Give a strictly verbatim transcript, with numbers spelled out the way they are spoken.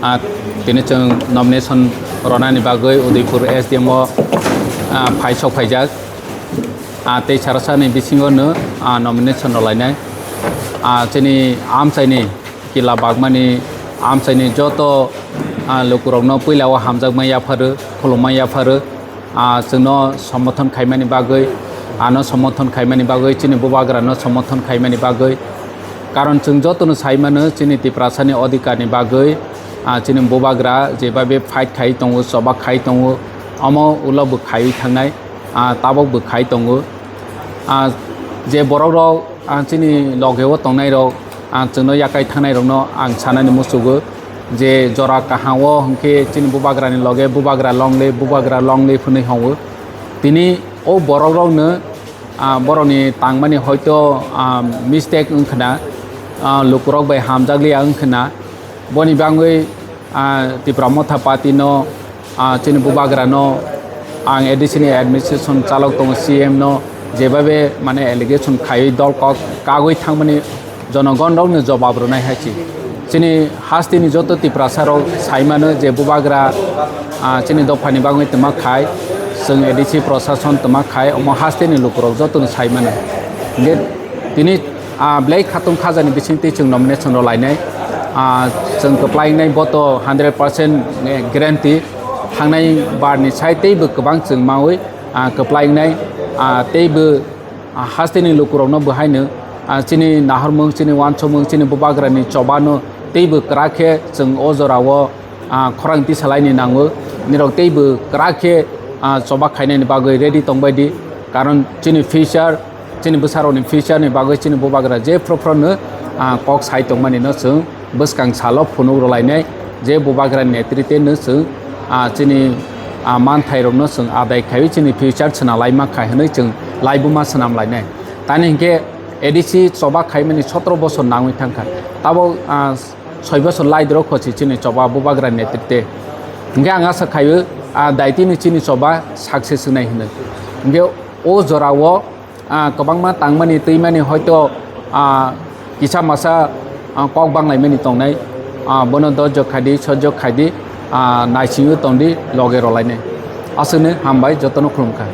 Ah, tini chwng nomination rwnani bagwi Udaipur S D M o, ah, phai sok phaijak. Ah, tei sarasani bisingo no, ah, nomination rwlainai. Ah, chini amchaini kila bagmani amchaini joto, ah, lukurokno puila o hamjakma yapharo, khulumma yapharo. Ah, chwngno somothon khaimani bagwi, ano somothon khaimani bagwi, chini bubagrano somothon khaimani bagwi. Karon chwng jotono sai mano chini Tiprasani odhikarni bagwi, ah, chini bubagra jebabe fight khai tongo, choba khai tongo, omo ulo bo khaiwi thangnai, ah, tabok bo khai tongo. Ah, je borokrok, ah, chini logeo tongnairok, ah, chwngno yakai thangnairokno ang sanani muchugo je jora kaham o hwnkhe chini bubagrani loge bubagra longle, bubagra longle phwnwi hwngo. Tini o borokrokno, ah, borokni tangmani hoito, ah, mistake wngkhwna, ah, lukurok bai hamjakliya wngkhwna. Boni bagwi, ah, Tipra Motha Party no, ah, chini bubagra no, ang A D C ni administration chalok tongo, C M no jebabe mane allegation khaiwi dol kok kagwi thangmani jonogon rokno jobab rwnai hai se. Chini hasteni joto Tiprasa rok sai mano je bubagra, ah, chini dophani bagwi twma khai, chwng A D C prosason twma khai, omo hasteni lukurok jotono sai mano. Hingke tini, ah, Blai Khatung Khajani bisingtwi chwng nomination rw lainai. Ah, chwng kwplai wngnai bo to hundred percent guarantee. Thangnai barni sai teibo kwbang chwng maui, ah, kwplai wngnai, ah, teibo, ah, hasteni lukurokno bo haino, ah, chini nahormung, chini wansukmung, chini bubagrani chobano teibo kwrak khe chwng o jorao, ah, khorang tisalaini nango. Nirok teibo kwrak khe, ah, choba khainani bagwi ready tongbai di. Karon chini future, chini bwsarokni future ni bagwi chini bubagra je phro phro no, ah, kok sai tongmani no chwng bwskang salo phunuk rwlainai, je bubagra netrite no chwng, ah, chini, ah, manthairokno chwng adai khaiwi chini future swnam laima khai hwnwi chwng laibuma swnam lainai. Tani hinkhe A D C choba khaimani sotro bosor nangwi thangkha. Tabok, ah, soi bosor lai doro khosi chini choba bubagra netrite. Hinkhe ang asa khaio, ah, daitini chini choba success wngnai hwnwi. Hinkhe o jorao, ah, kwbangma tangmani twimani hoito, ah, kisa masa, ah, kok banglaimani tongnai, ah, bono dojok khaidi, sojok khaidi, ah, naisingwi tongdi, loge rwlainai. Aswkno hambai, jotono khulumkha.